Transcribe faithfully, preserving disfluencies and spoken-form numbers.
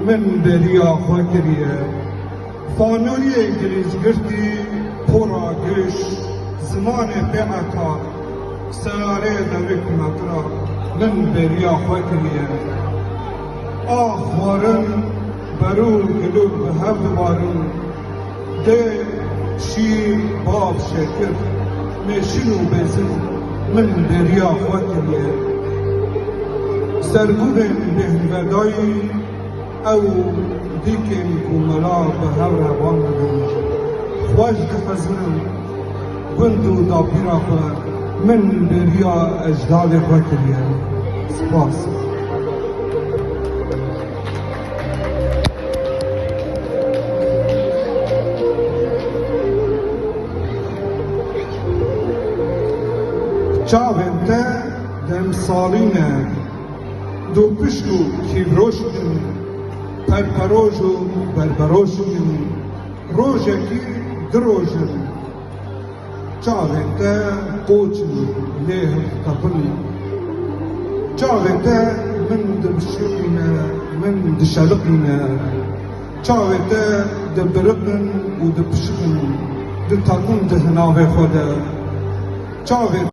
Min beriya xwe kiriye. Fanûriyê girîzgirtî, pora giş, zimanê pê etar, seyarê devik metra, min beriya xwe kiriye. Ax xwarin, berû gilûk bi hev dibarin. Dê, şîr, bav, şekir, mêşin û bezin min beriya xwe kiriye. Sergûvên bêhnvedayî ew dîkên ku mela bi hev re van dibin. Xweş dixezinim gund û dapîra xwe min beriya ecdadê xwe kiriye. Spas. Çavên te demsalî ne, dûpişk û kîvroşk in, perperoj û berberojk in, rojekî du roj in. Çavên te qoç in, lê hiltitepin. Çavê te min dibişiqîne, min dişeliqîne. Çavê te dibiriqin û dipişiqin, diteqin di hinavê xwe de. Çavê